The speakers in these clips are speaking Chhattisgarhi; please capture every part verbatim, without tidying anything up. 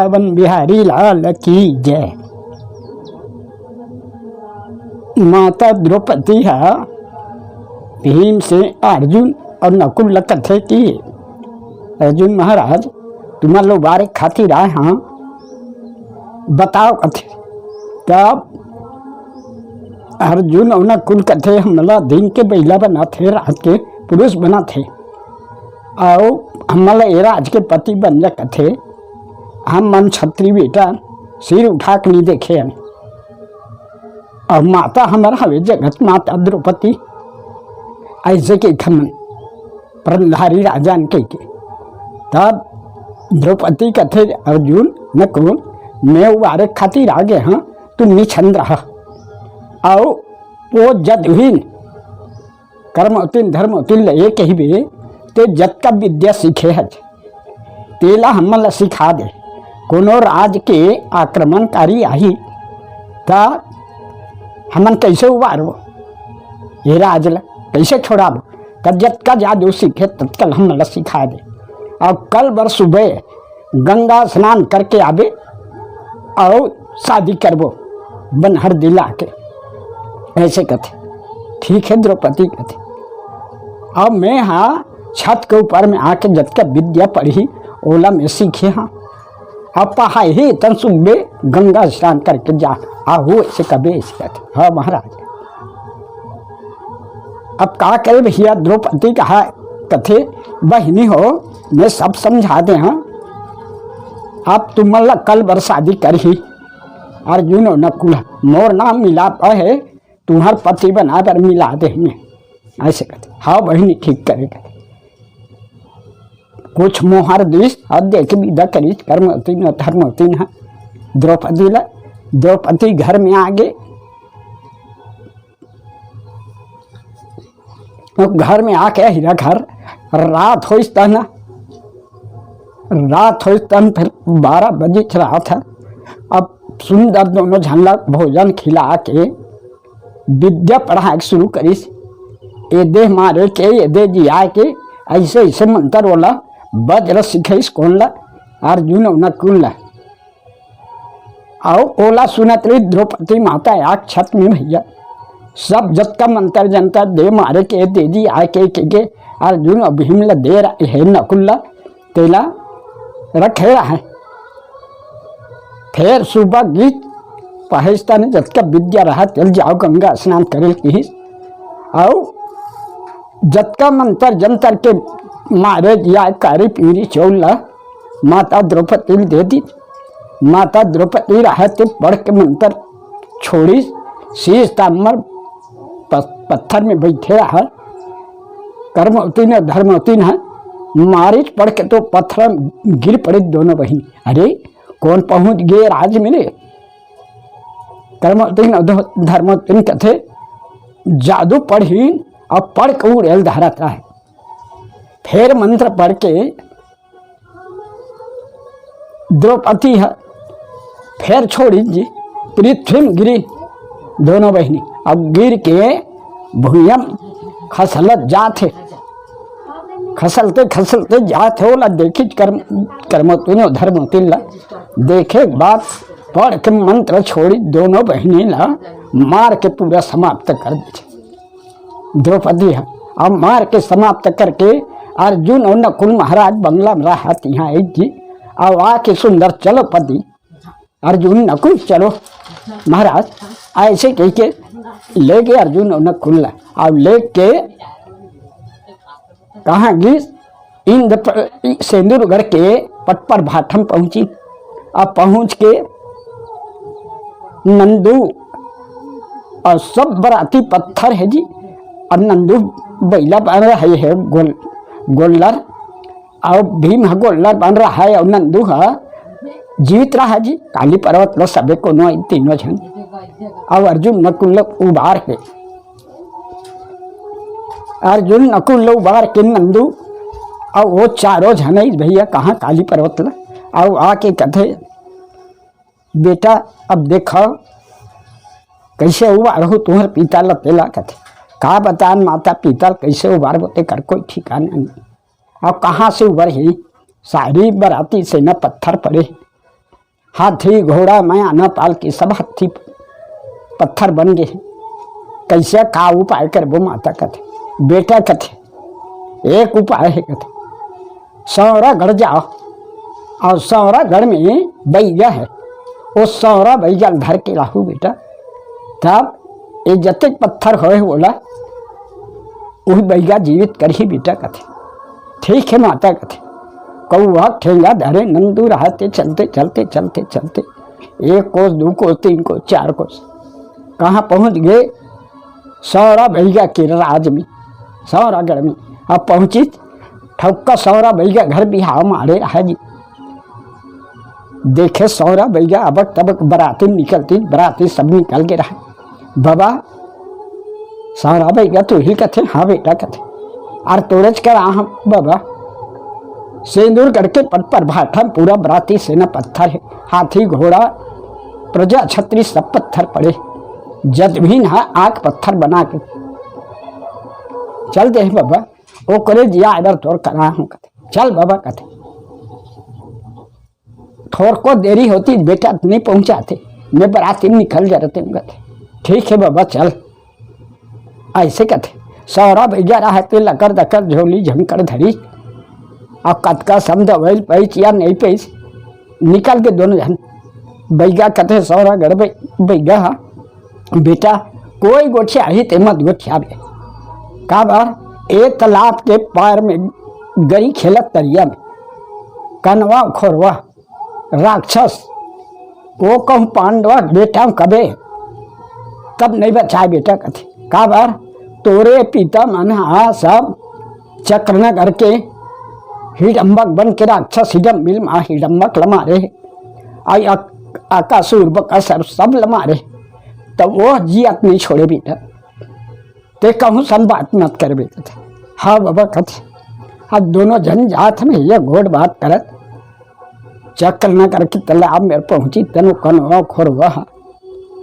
वृंदावन बिहारी लाल की जय। माता द्रौपदी ह भीम से अर्जुन अउ नकुल ल कथे कि अर्जुन महाराज, तुमन लो बारे खातिर आए हंव, बताव कथे। तब अर्जुन अउ नकुल कथे, हमला दिन के बइला बनाथे, रात के पुरुष बनाथे, अउ हमला ए राज के पति बन जा कथे। हम मन छत्री बेटा सिर उठा के नहीं देखे हन। अउ माता हमर हवे जगत माता द्रौपदी, ऐसे के खमन परधारी राजा न कहिके। तब द्रौपदी कथे, अर्जुन नकुल, मैं उबारे खातिर आ गे हंव, तुम निछंद रहा। अउ वो जदुहीन कर्मवतीन धर्मवतीन ल ये कहिबे, ते जतका विद्या सीखे हच, तेला हमन ल सिखा दे। कोनो राज के आक्रमणकारी आही, त हमन कइसे उबारबो? ये राज ल कइसे छोड़ाबो? त जतका जादू सीखे, ततका ल हमन ल सिखा दे। अउ कल बर सुबह गंगा स्नान करके आबे अउ शादी करबो बनहर दिला के, ऐसे कथे। ठीक है, द्रौपदी कथे, अब मैं हा छत के ऊपर में आके जतका विद्या पढ़ी, ओला मैं सीखे हा। अब पहाई ही तन सुबह गंगा स्नान करके जा, आहू ऐसे कबे ऐसे कथे। हाँ महाराज, अब का करे भैया, द्रौपदी कहा कथे, बहिनी हो, मैं सब समझा दे हंव। अब तुमन ला कल बर शादी करही, अर्जुन अउ नकुल, मोर नाम मिलाप हे, तुम्हर पति बना बर मिला दे हमें, ऐसे कथे। हाँ बहिनी, ठीक करे कथे। कुछ मोहर दिस अउ देके विदा करिस कर्मवतीन अउ धर्मवतीन ह द्रौपदी ला। द्रौपदी घर में आ गे। अब घर में आके हीरा घर रात होइस तहन, रात होइस तहन फिर बारह बजे के रात ह। अब सुंदर दोनों झन ला भोजन खिला के विद्या पढ़ाए के शुरू करिस। ए देह मारे के, ए देह जियाए के, ऐसे ऐसे मंत्र ओला वज्र सिखाइस कोन ला, अर्जुन अउ नकुल ला। अउ ओला सुनत रही द्रौपदी माता एक छत में भैया। सब जतका मंत्र जंतर दे मारे के, दे जियाए के, के, के अर्जुन अउ भीम ला दे रहे हे नकुल ला, तेला रखे रहे। फेर सुबह गीत पहेजता ने जतका विद्या रहा, तेल जाओ गंगा स्नान करे किहिस। अउ जतका मंत्र जंतर के मारे या कारी पीरी चौल ला माता द्रौपदी ल दे दी। माता द्रौपदी रहा ते पढ़ के मंत्र छोड़िस, शीश तामर प-, पत्थर में बैठे रहा। कर्मवतीन अउ धर्मवतीन ह मारिच पढ़ के तो पत्थर में गिर पड़े दोनों बहिनी। अरे, कोन पहुंच गे राज में रे? कर्मवतीन अउ ध-, धर्मवतीन कथे, जादू पढ़िन अउ पढ़ के उड़ेल धरत रहे। फेर मंत्र पढ़ के द्रौपदी ह फेर छोड़ी जी, पृथ्वी में गिरी दोनों बहिनी। अब गिर के भुइयां खसलत जात हे, खसलते खसलते जात हे। ओला देखी कर्म, कर्मवतीन अउ धर्मवतीन ला देखे के बाद पढ़ के मंत्र छोड़ी दोनों बहिनी ला मार के पूरा समाप्त कर दे। द्रौपदी ह अब मार के समाप्त करके अर्जुन अउ नकुल महाराज बंगला में रहत इहाँ एक जी, अउ आके सुंदर चलो पति, अर्जुन नकुल चलो महाराज, ऐसे कह के ले गए अर्जुन अउ नकुल ला। अब लेके कहाँ गिस? इंद्र प-, सेंदुरगढ़ के पट पर भाठम पहुंची। अब पहुंच के नंदू अउ सब बराती पत्थर हे जी, अउ नंदू बइला बन रहे हे गोल-, गोल्लर, अउ भीम ह गोल्लर बन रहा हे, अउ नंदू ह जीवित रहा जी। काली पर्वत लो सबे कोनो तीनों झन, अउ अर्जुन नकुल लो उबार के अर्जुन नकुल लो उबार के नंदू, अउ वो चारों झन भैया कहाँ काली पर्वत ला, अउ आके कथे, बेटा, अब देखो, कइसे उबारहू तुंहर पिता ला, तेला कथे। का बतान माता पिता ला कइसे उबारबो, तेकर कोई ठिकाना नहीं। अब कहाँ से उबरही? सारी बराती सेना पत्थर पड़े। हाथी घोड़ा मयाना पालकी सब हाथी पत्थर बन गे। कइसे का उपाय करबो माता कथे। बेटा कथे, एक उपाय हे कथे, सौरागढ़ जाओ अउ सौरागढ़ में बइगा हे, ओ सौरा बइगा ल धर के लाहू बेटा, तब ए जतेक पत्थर होय हे ओला उही बइगा जीवित करही बेटा कथे। ठीक हे माता कथे। कौआ ठेंगा धरे नंदू रहते चलते चलते चलते चलते एक कोस, दू कोस, तीन कोस, चार कोस, कहाँ पहुँच गे? सौरा बइगा के राज में, सौरागढ़ में। अब पहुँचिस, ठउका सौरा बइगा घर बिहाव मारे रहा जी। देखे सौरा बइगा अबक तबक बराती निकलती, बराती सब निकल गे रहा। बाबा, सौरा बइगा तू ही कथे? हाँ बेटा कथे। अरे तोरेच करा हम बाबा। सेंदुरगढ़ के पट पर भाठा म पूरा बराती सेना पत्थर हे, हाथी घोड़ा प्रजा छत्री सब पत्थर पड़े। जतभीन ह आँख पत्थर बना के चल दे हे बाबा, ओकरे जिया आदर तोर करा हूँ कथे। चल बाबा कथे, थोरको देरी होती बेटा त नइ पहुँचाते, मैं बराती म निकल जाते हूँ कथे। ठीक हे बाबा चल। अइसे कथे, सौरा बइगा रहते लकर दकर झोली झंकर धरी, अउ कतका समझवइल पइस या नइ पइस, निकल गे दोनों झन। बइगा कथे सौरागढ़ बइ-, बइगा ह, बेटा कोई गोठियाही ते मत गोठियाबे, काबर ए तलाब के पार में गरी खेलत तरिया में कनवा खोरवा राक्षस, ओ कहूँ पांडवा बेटा कबे, तब नइ बचाय बेटा कथे। काबर तोरे पिता मन ह सब चक्रनगर के हिडम्बक बन के राक्षस हिडम्बिल मा हिडम्बक ल मारे, अउ अक-, अकासुर बकासुर सब ल मारे, त ओ जियत नइ छोड़े बेटा। ते कहूँ सन बात मत करबे कथे। हाँ बाबा कथे। अब दोनों झन जात में ये गोठ बात करत चक्रनगर के तलाब में पहुँची, तनो कनवा खोरवा ह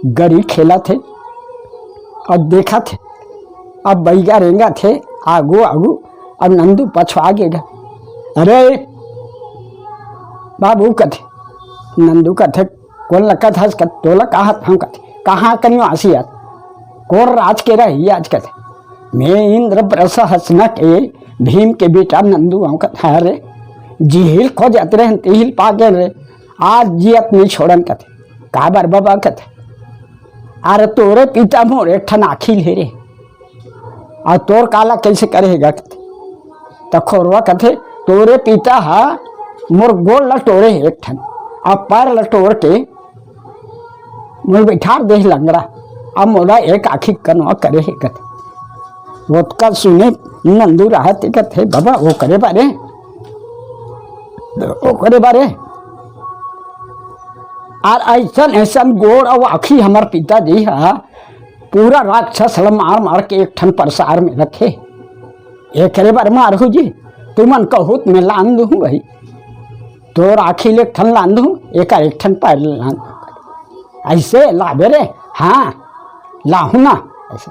गरी खेलत हे। अब देखत हे, अब बइगा रेंगत हे आगू आगू, अब नंदू पछवा गे गा। अरे बाबू कथे, नंदू कथे, कोन ल कथस कथे, तोला कहत हँव कथे, कहाँ कनिवासी अस, कोन राज के रहइया अस कथे, मैं इंद्रप्रस्थ हसना के भीम के बेटा नंदू हँव कथे। अरे जिहिल खोजत रहेन तिहिल पागेन रे, आज जियत नइ छोड़न कथे। काबर बाबा कथे, अरे तोरे पिता मोर एक ठन आँखी ल हे रे, अउ तोर काला कइसे करे हे गा कथे। त खोरवा कथे, तोरे पिता ह मोर गोड़ ल टोरे हे एक ठन, अउ पैर ल टोर के मोला बइठार दे हे लंगड़ा, अउ मोला एक आँखी कनवा करे हे कथे। ओतका सुने नंदू रहत हे कथे, बाबा ओकरे बारे, ओकरे बारे। अउ अइसन अइसन गोड़ अउ आँखी हमर पिताजी ह पूरा राक्षस ल मार मार के एक ठन परसार में रखे। एकरे बर मारहू जी, तुमन कहू त मैं लान दूहूँ भाई। तोर आँखी ल एक ठन लान दूहूँ, एकर एक ठन पैर ल लान दूहूँ। अइसे लाबे रे? हाँ, लाहूँ ना। अइसे।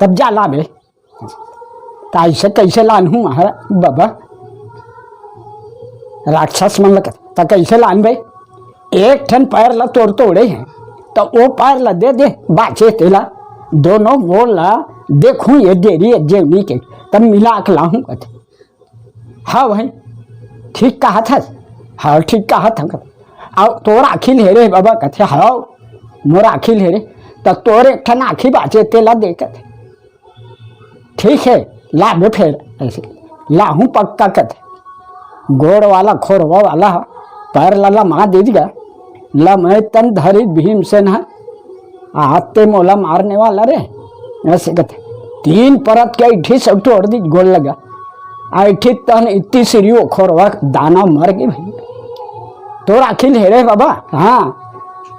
तब जा लाबे। त अइसे कइसे लानहूँ महाराज बाबा? राक्षस मन ल कथे, त कइसे लानबे? एक ठन पैर ल तोर तोड़े हे, त ओ पैर ल दे दे, बाचे तेला। दोनों गोड़ ल देखहूँ ये डेरी ये जेवनी के, तब मिला के लाहूँ कथे। हाँ भाई, ठीक कहत हस। हाँ, ठीक कहत हँव कथे। अउ तोर आँखी ल हे रे बाबा कथे। हाँ, मोर आँखी ल हे रे। त तोर एक ठन आँखी बाचे तेला दे कथे। ठीक हे, लाबे फेर। अइसे लाहूँ पक्का कथे। गोड़ वाला, खोरवा वाला ह, पैर ल लमा दीस गा। लमय तन धरिस भीमसेन ह, आज ते मोला मारने वाला रे। अइसे कथे, तीन परत के अइठिस अउ तोड़ दीस गोड़ ल गा। अइठिस तहन इत्ती सिरी ओ खोरवा दानव मर गे भइया। तोर आँखी ल हे रे बाबा, हाँ,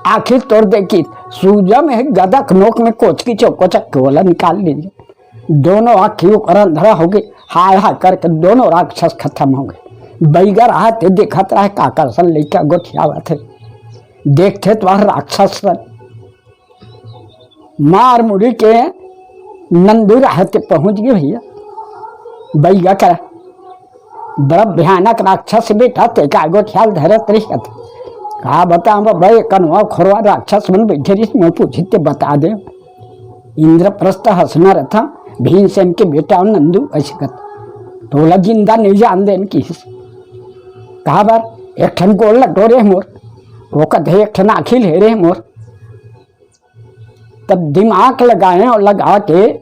आँखी ल तोर देखिस, सूजा में गदा के नोक में कोचकी चोकोचक के ओला निकाल लीस। दोनों आँखी ओकर अंधरा होगे, हाय हाय करके दोनों राक्षस खतम होगे। बइगा रहत हे, देखत रहय, काकर सन लइका गोठियावत हे। देखथे त वह राक्षस सन मार मुड़ी के नंदू रहत हे पहुँच गे भइया बइगा करा। बड़ा भयानक राक्षस बेटा, ते का गोठियाल धरत रही कथे। का बतावं बबा, ये कनवा खोरवा राक्षस मन बइठे रहिस, मैं पूछिस ते बता दे। इंद्रप्रस्थ हंसना रथा, भीमसेन के बेटा अउ नंदू अइसे कथे। तोला जिंदा नइ जान देन किहिस। काबर? एक ठन गोड़ ल टोरे मोर, वो कथे एक ठन आँखी ल हेरे मोर। तब दिमाग लगाए अउ लगा के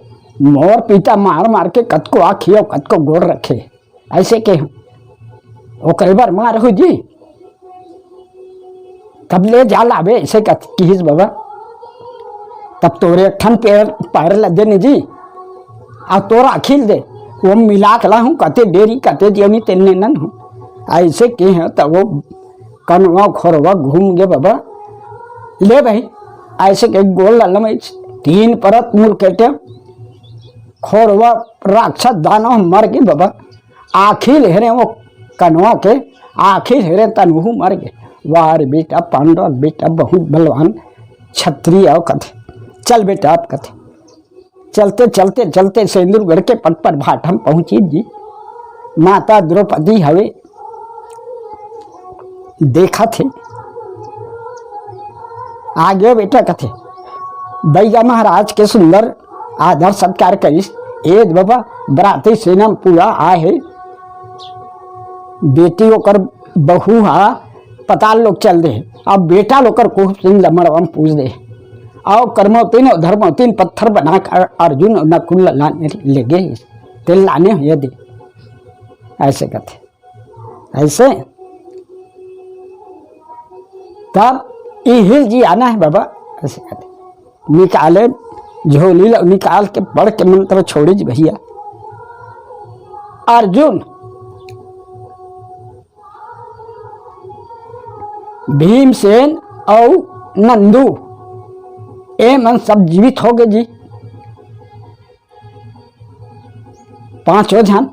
मोर पिता मार मार के कतको आँखी अउ कतको गोड़ रखे, अइसे के ओकरे बर मार हो जी। तब ले जा लाबे, अइसे कत-, किहिस बबा। तब तोरे एक ठन पैर, पैर ल देने जी, अउ तोर आँखी ल दे, वो मिला के लाहूँ, कते डेरी, कते जेवनी तेने नन हूँ। अइसे किहे, तब वो कनवा खोरवा घूम गे बबा। ले भाई, अइसे के गोड़ ल लमइस, तीन परत मुड़ के टे, खोरवा राक्षस दानव मर गे बबा। आँखी ल हेरे वो कनवा के, आँखी ल हेरे तन वहू मर गे। वाह रे बेटा, पांडव बेटा बहुत बलवान क्षत्रिय अउ कथे। चल बेटा, अब कथे। चलते, चलते, चलते सेंदुरगढ़ के पट पर भाट हम पहुँचिस जी। माता द्रौपदी हवे, देखथे। "आ गेव बेटा," कथे। बइगा महाराज के सुंदर आदर सत्कार करिस। "ए बबा, बराती सेना पूरा आए हे।" बेटी ओकर बहू हा पताल लोक चल दे, अब बेटा ल ओकर कुहसिन ल मड़वा म पूज दे। अउ करमौतिन अउ धरमौतिन पत्थर बना के अर्जुन अउ नकुल ल लाने लेगे, तेला लाने होय दे। अइसे कथे, अइसे। तब इही ल जियाना हे बबा, अइसे कथे। निकाले झोली ल, निकाल के पढ़ के मंत्र छोड़िस भइया। अर्जुन, भीमसेन अउ नंदू, ए मन सब जीवित होगे जी, पांचों झन।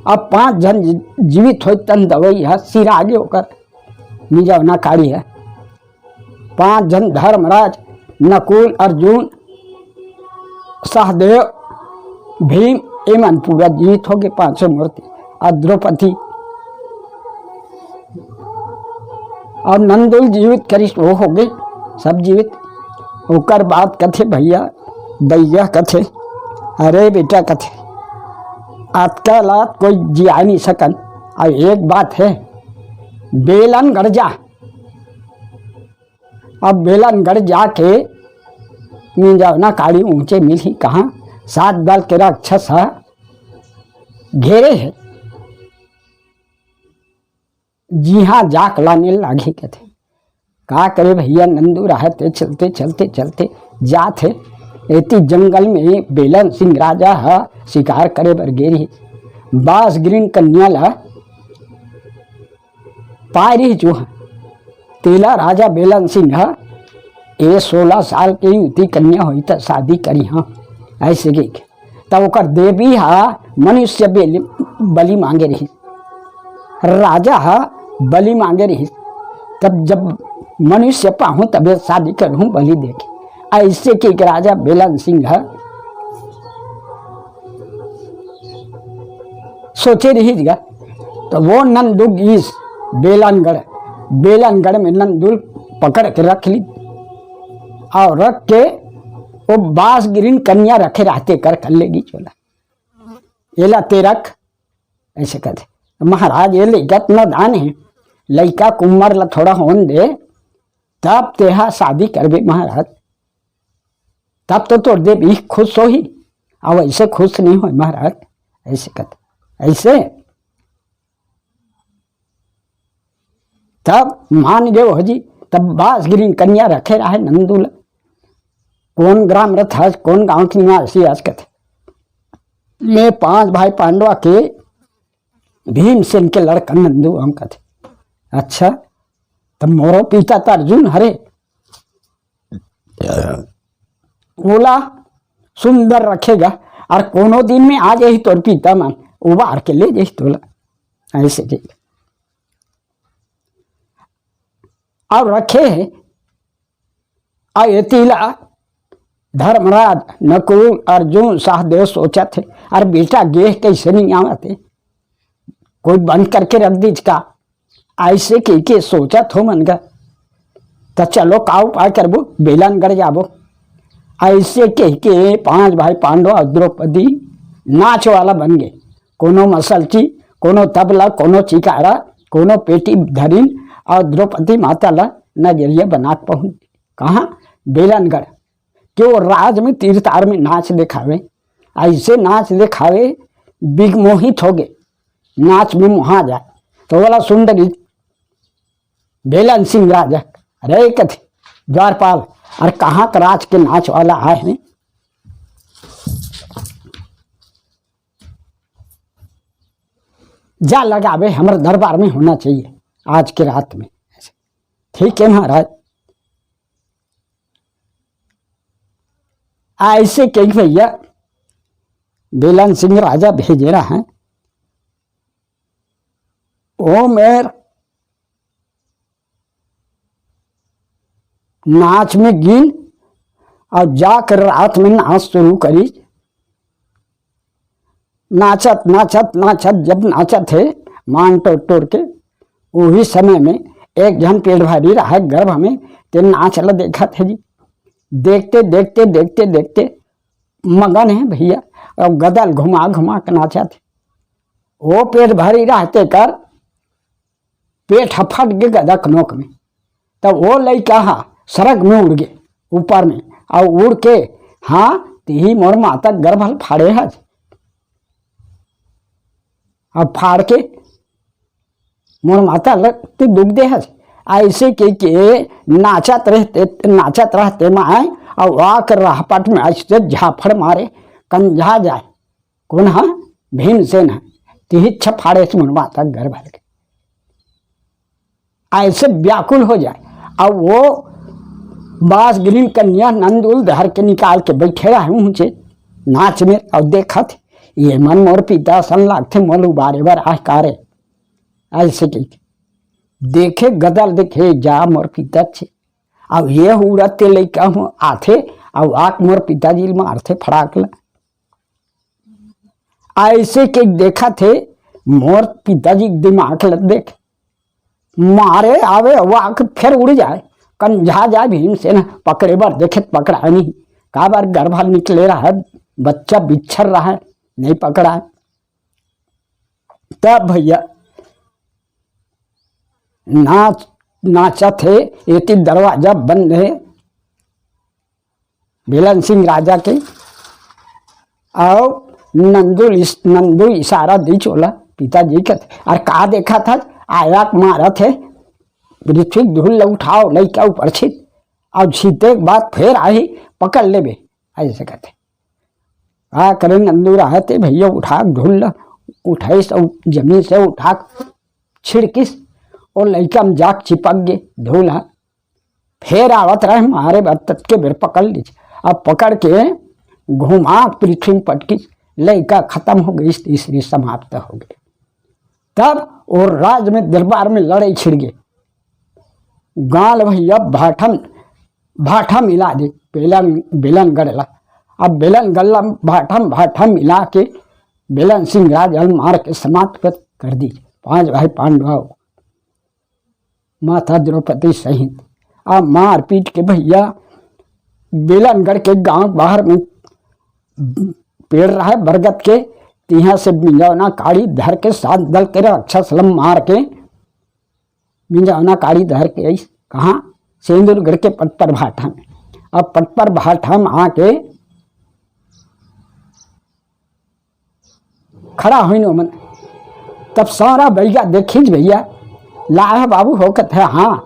अब पांच झन जी-, जीवित होय तन दवई ह सिरागे ओकर मिजवना काड़ी ह। पांच झन धर्मराज, नकुल, अर्जुन, सहदेव, भीम, एमन पूरा जीवित होगे पांचों मूर्ति। अउ द्रौपदी अउ नंदुल जीवित करिस, वो होगे सब जीवित। ओकर बाद कथे भइया, बइगा कथे, "अरे बेटा," कथे, "अतका ला कोई जिया नइ सकन। अउ एक बात हे, बेलनगढ़ जा।" अब बेलनगढ़ जाके मिंजावना काड़ी ऊंचे मिलही कहाँ, सात दल के राक्षस ह घेरे हे, जिहां जाक लाने लागही कथे। का करे भइया, नंदू राहत हे, चलते, चलते, चलते जात हे। एती जंगल में बेलन सिंह राजा ह शिकार करे बर गे रहिस। बांस गिरिन कन्या ल पाय रहिस जो ह। तेला राजा बेलन सिंह ह, "ए सोलह साल के युवती कन्या होही त शादी करिहां," अइसे कहिके। तब ओकर देवी ह मनुष्य बेली, बलि मांगे रहिस। राजा ह बलि मांगे रहिस। तब जब मनुष्य पाहूं तबे शादी करहूं बलि देके। अइसे कहिके राजा बेलन सिंह ह सोचे रहिस गा, त वो नंदू गिस बेलनगढ़, बेलनगढ़ में नंदू ल पकड़ के रख लिस, अउ रख के वो बांस गिरिन कन्या रखे रहते कर कर लेगिस ओला, "एला ते रख," अइसे कथे। "महाराज, ए लइका त नदान हे, लइका के उमर ल थोड़ा होन दे, तब तेहा शादी करबे महाराज।" तब तो तोर देवी खुश होही, अउ अइसे खुश नइ होय महाराज, अइसे कथे, अइसे। तब मान गे हो जी, तब बांस गिरिन कन्या रखे रहे नंदू ल। कोन ग्राम रथस, कोन गांव के निवासी अस कथे, "मैं पांच भाई पांडवा के भीमसेन के लड़का नंदू अंग" कथे। "अच्छा, तब मोरो पिता त अर्जुन हरे।" ओला सुंदर रखे गा, अउ कोनो दिन में आ जाही तोर पिता मन, उबार के ले जाही तोला, अइसे कहिके। अउ रखे हे, अउ एती ला धर्मराज, नकुल, अर्जुन, सहदेव सोचत हे, "अरे बेटा, गे कइसे नइ आवत हे? कोई बंद करके रख दिस का?" अइसे कहिके सोचत हो मन गा। त चलो, का उपाय करबो, बेलनगढ़ जाबो। ऐसे कह के पांच भाई पांडव अउ द्रौपदी नाच वाला बन गे। कोनो मसलची, कोनो तबला, कोनो चिकारा, कोनो पेटी धरिन अउ द्रौपदी माता ला नजरिया बना के पहुंच गे। कहाँ? बेलनगढ़। के वो राज में तीर तार में नाच देखावे, ऐसे नाच देखावे, बिगमोहित हो गे, नाच में मोहा जाए। तो बोला सुंदरी, बेलन सिंह राजा, अरे कथे द्वारपाल, अरे कहाँ का राज के नाच वाला आए हैं? जा लगावे, हमर दरबार में होना चाहिए आज के रात में। ठीक है महाराज। ऐसे कही भैया, बेलन सिंह राजा भेजे रहा है, ओ मेर नाच में गिन, अउ जाकर रात में नाच शुरू करी। नाचत नाचत नाचत, जब नाचत हे मान टोर टोर के, उही समय में एक झन पेट भारी रहा है गर्भ में, ते नाच ल देखत हे जी। देखते देखते देखते देखते मगन हे भैया, अउ गदल घुमा घुमा के नाचत हे। वो पेट भारी रहते कर पेट ह फट गे गदा के नोक में। तब वो लइका हा सरग में उड़ गे ऊपर में, अउ उड़ के, हाँ, तिही मोर माता गर्भ ल फाड़े हस। अब फाड़ के मोर माता ल तू दुख दे हस। ऐसे के, के नाचत रहते, नाचत रहते माय, अउ आके रहपट में ऐसे झापड़ मारे, कंझा जाए। कोन हा? भीमसेन हा। तिही छफाड़े से मोर माता गर्भ हर के। ऐसे व्याकुल हो जाए। अब वो बास गिरिन कन्या नंदुल धर के निकाल के बैठे रहे ऊंचे नाच में, और देखत, ये मन मोर पिता सन लागथे, मोल उबारे बर आह कारे। ऐसे कही देखे गदल, देखे जा मोर पिता छे। अब ये उड़त ते लइका हूँ आथे, अब आक मोर पिताजी ल मारथे फड़ाक ल। ऐसे के देखत हे, मोर पिताजी के दिमाग ल देख, मारे आवे, वो आके फेर उड़ जाए, कंझा जाए। भीमसेन पकड़े बर देखे त पकड़ाए नहीं, काबर गर्भ निकले रहा है, बच्चा बिच्छर रहा है, नहीं पकड़ाए। तब भैया नाच, नाचत हे, एती दरवाजा बंद हे, बेलन सिंह राजा के, अउ नंदू इस-, नंदू इशारा दी चोला पिताजी के, और का देखत हस, आया के मारत हे, पृथ्वी धूल ल उठाओ, लइका ऊपर छित, और छिते के बाद फेर आही, पकड़ लेबे, ऐसे कहते। का करे नंदू रहते भैया, उठा के धूल ल उठाइस, और जमीन से उठा के छिड़किस, और लइका में जाके चिपक गे धूल ह। फेर आवत रहे मारे बर, ततके बेर पकड़ लीस। अब पकड़ के घुमा पृथ्वी में पटकिस, लइका खत्म हो गइस, स्त्री समाप्त हो गई। तब वो राज में दरबार में लड़ाई छिड़ गई। गाल भैया भाठम, भाठा मिला दे बेलन, बेलन गड़ला। अब बेलन गड़ला भाठम, भाठा मिला के बेलन सिंह राजा ल मार के समाप्त कर, कर दी। पांच भाई पांडव माता द्रौपदी सहित। आ मारपीट के भैया बेलनगढ़ के गांव बाहर में पेड़ रहे बरगद के, तिहां से मिंजौना काड़ी धर के सात दल के राक्षस ल मार के मिंजौना काड़ी धर के आइस। कहाँ? सेंदुरगढ़ के पटपर भाटा में। अब पटपर भाटा में आके खड़ा होइन ओमन। तब सारा बैगा देखिस भैया, लाह बाबू हो कथे, हाँ,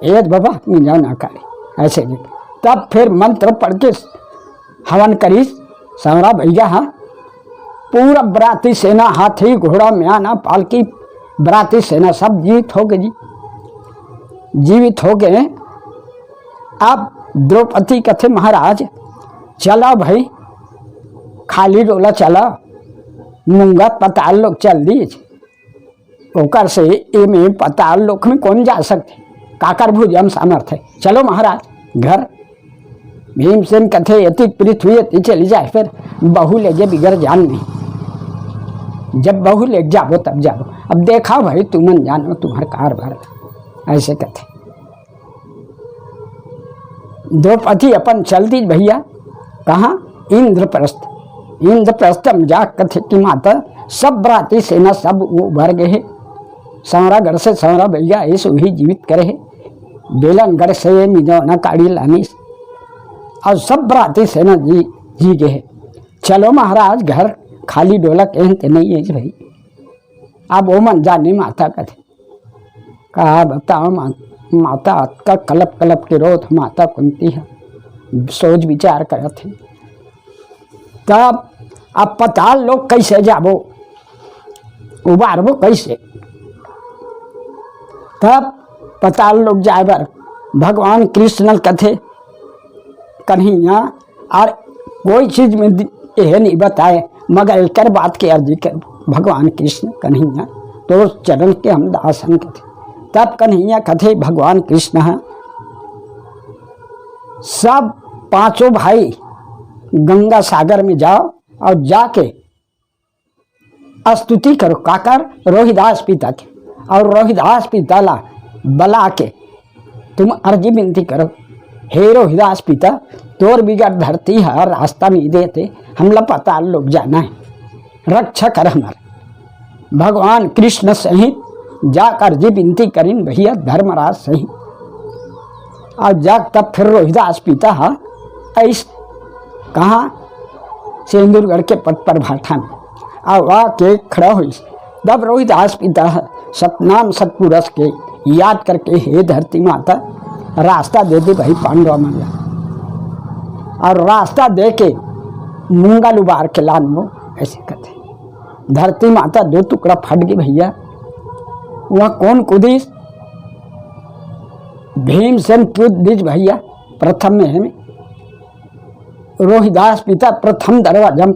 एद बाबा, मिंजौना काड़ी, ऐसे जी। तब फिर मंत्र पढ़ के हवन करिस सारा बैगा हा। पूरा बराती सेना, हाथी, घोड़ा, म्याना, पालकी, बराती सेना सब जीवित हो गए जी। जीवित हो गए। अब द्रौपदी कथे, महाराज, चला भाई, खाली डोला चला, मूंगा पताल लोग चल दी। ओकर से एमे पताल लोक में कौन जा सकथे? काकर भुजा में सामर्थ है? चलो महाराज घर। भीमसेन कथे, "एती पृथ्वी एती चली जाए, फिर बहू ले जे बिगर जान नहीं। जब बहू ले जाबो तब जाबो। अब देखा भाई, तुमन जानो तुम्हार कारभार।" ऐसे कथे। द्रौपदी अपन चल दीस भैया। कहाँ? इंद्रप्रस्थ। इंद्रप्रस्थ में जा कथे कि माता, सब बराती सेना सब उबर गे हे, संवरागढ़ से संवरा बइगा आइस, उही जीवित करे हे, बेलनगढ़ से मिजौना काड़ी लानिस, अउ सब बराती सेना जी, जी गे हे। चलो महाराज, घर खाली डोला केहन ते नहीं है भाई। अब ओमन जाने माता कथे, का बताओ मा-, माता अतका कलप कलप के रोत, माता कुंती ह सोच विचार करत हे। तब अब पताल लोक कैसे जाबो, उबारबो कैसे? तब पताल लोक जाए बर भगवान कृष्ण ल कथे, कन्हैया, और कोई चीज में दि-, यह नहीं बताए, मगर एकर बात के अर्जी कर, भगवान कृष्ण कन्हैया, तोर चरण के हम दास हन कथे। तब कन्हैया कथे भगवान कृष्ण ह, सब पांचों भाई गंगा सागर में जाओ और जाके स्तुति करो, काकर? रोहिदास पिता के। और रोहिदास पिता ला बला के तुम अर्जी विनती करो, हे रोहिदास पिता, तोर बिगर धरती ह रास्ता नहीं देते, हमला पताल लोक जाना है, रक्षा कर हमर। भगवान कृष्ण सहित जाकर अर्जी विनती करिन भैया धर्मराज सहित। और जब तब फिर रोहिदास पिता ह आइस कहाँ? सेंदुरगढ़ के पटपर भाठा में। और आके खड़ा होइस। तब रोहिदास पिता ह सतनाम सतपुरुष के याद करके, हे धरती माता, रास्ता दे दे भाई पांडवा मन ला। और रास्ता दे के मुंगल उबार के लान वो, ऐसे कहते। धरती माता दो टुकड़ा फट गई भैया। वहाँ कौन कूदिस? भीमसेन कूद दीस भैया प्रथम में है। रोहिदास पिता प्रथम दरवाजा में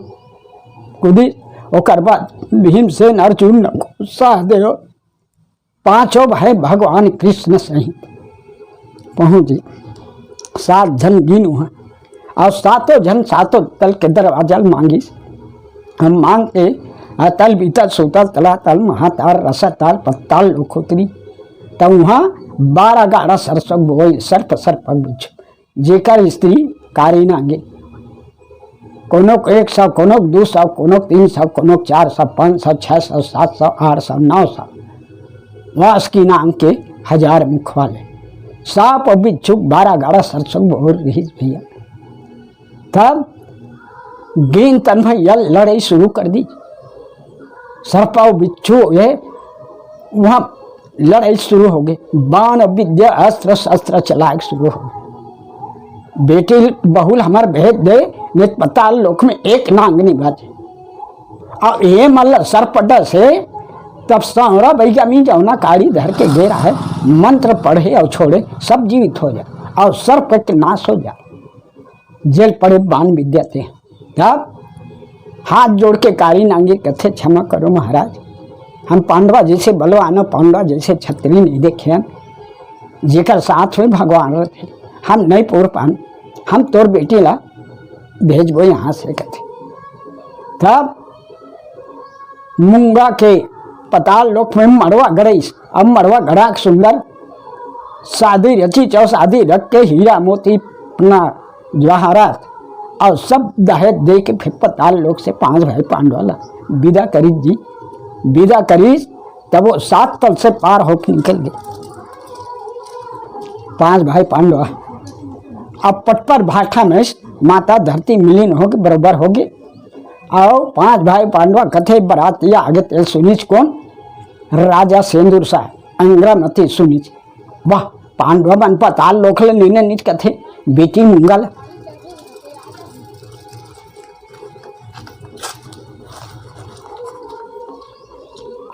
कूदिस। ओकर बाद भीमसेन, अर्जुन, सहदेव, पांचों भाई भगवान कृष्ण सहित पहुंच गए। सात झन गिन हुआ और सातों झन सातों तल के दरवाजा ल मांगिस। हम मांग के अतल बीतल सूतल तलातल महाताल रसाताल पत्ताल लोक उतरी। त वहाँ बारह गाड़ा सरसों बोई सर्प सर्पक बिच्छू, जेकर स्त्री कारी नागिन, कोनो एक सौ, कोनो दो सौ, कोनो तीन सौ, कोनो चार सौ, पाँच सौ, छह सौ, सात सौ, आठ सौ, नौ सौ, वासुकी नाम के हजार मुख वाले सांप और बिच्छू बारह गाड़ा सरसों बोर रहिस भैया। तब गिन तन भैया लड़ाई शुरू कर दी। सर्प और बिच्छू ये वहाँ लड़ाई शुरू हो गई, बाण विद्या अस्त्र शस्त्र चलाए शुरू हो गए। बेटी बहुल हमार भेज दे, नहीं पताल लोक में एक नांग नहीं बाजे। अब ये मल्ल सर्प डसे, तब सांवरा बैगा में जौना काड़ी धर के गे रहा है, मंत्र पढ़े और छोड़े, सब जीवित हो जाए और सर्प के नाश हो जाए। जेल पड़े बाण विद्या ते। तब हाथ जोड़ के कारी नांगे कथे, "क्षमा करो महाराज, हम पांडवा जैसे बलवान, पांडवा जैसे छत्री नहीं देखे हन, जेकर साथ में भगवान रहते, हम नहीं पोर पान, हम तोर बेटी ला भेजबो यहाँ से," कथे। तब मुंगा के पताल लोक में मड़वा गड़इस। अब मड़वा गड़ा के सुंदर शादी रची, चौ शादी रख के हीरा मोती अपना जवाहरात और सब दहेज दे के फिर पताल लोक से पांच भाई पांडवा ला विदा करीस जी, विदा करीस। तब वो सात तल से पार होके निकल गए पांच भाई पांडवा। अब पटपर भाठा में माता धरती मिलीन होके बरोबर हो गए। और पांच भाई पांडवा कथे बरातिया आगे तेल सुनिच कौन? राजा सेंदुर सा अंग्रमती सुनिच। वाह, पांडवा मन पताल लोक ले नीने निच कथे बेटी मुंगल।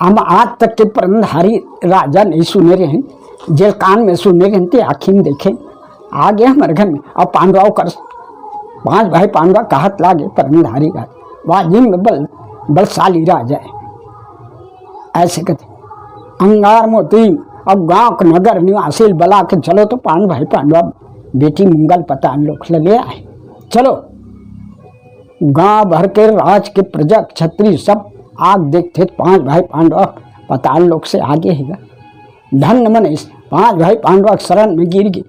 हम आज तक के परंधारी राजा नहीं सुने रहे, जेल कान में सुने रहे थे, आँखी में देखे, आ गए हमारे घर में। अब पांडवा कर पांच भाई पांडवा कहत लागे परंधारी राजा, वाजिम में बल, बलशाली राजा है। ऐसे कहते अंगार मोती। अब गांव के नगर निवासी बला के चलो तो पांच भाई पांडवा बेटी मुंगल पताल लोक ले आए। चलो गांव भर के राज के प्रजा क्षत्रिय सब आग देखते पांच भाई पांडवा पताल लोक से आगे ही गा। धन्य मनीष पांच भाई पांडवा के शरण में गिर गए।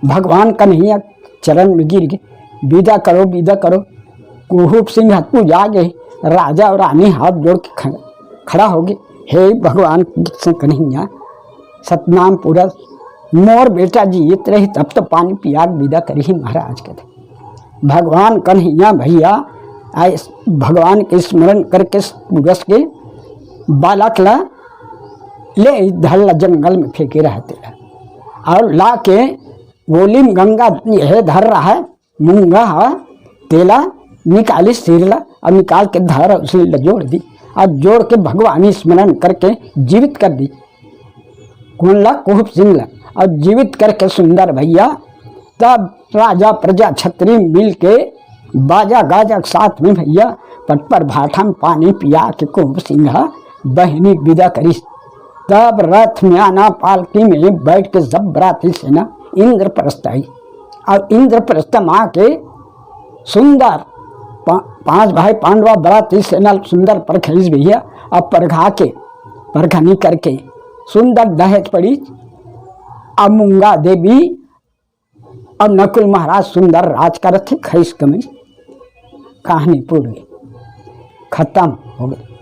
भगवान कन्हैया चरण में गिर गे, "विदा करो, विदा करो।" कुहुब सिंह हतपुजा गे, राजा अउ रानी हाथ जोड़ के ख-, खड़ा हो गे, "हे भगवान कृष्ण कन्हैया, सतनाम पुरस, मोर बेटा जीवित रही तब तो पानी पिया के विदा करिही महाराज," कथे। भगवान कन्हैया भैया आए, भगवान के स्मरण करके पुरस के बालक ला ले धर ला जंगल में फेंके रहते ला, अउ ला के ओली में गंगा हे धर रहा है, मूंगा ह तेला निकाली सिर ला, अउ निकाल के धर उसी ला जोड़ दी, अउ जोड़ के भगवान स्मरण करके जीवित कर दी। कोन ला? कुहुब सिंह ला। अउ जीवित करके सुंदर भैया, तब राजा प्रजा छत्री मिल के बाजा गाजा के साथ में भैया पटपर भाठा में पानी पिया के कुहुब सिंह ह बहिनी विदा करिस। तब रथ में आना, पालकी में बैठ के सब बराती सेना इंद्रप्रस्थ आई। अब इंद्रप्रस्थ में आके सुंदर पा-, पांच भाई पांडवा बराती सेना सुंदर परखइस भैया। अब परघा के, परघनी करके सुंदर दहेज पड़ी। अब मूंगा देवी, अब नकुल महाराज सुंदर राज करत हे, खइस कमी, कहानी पूरी खत्म हो गई।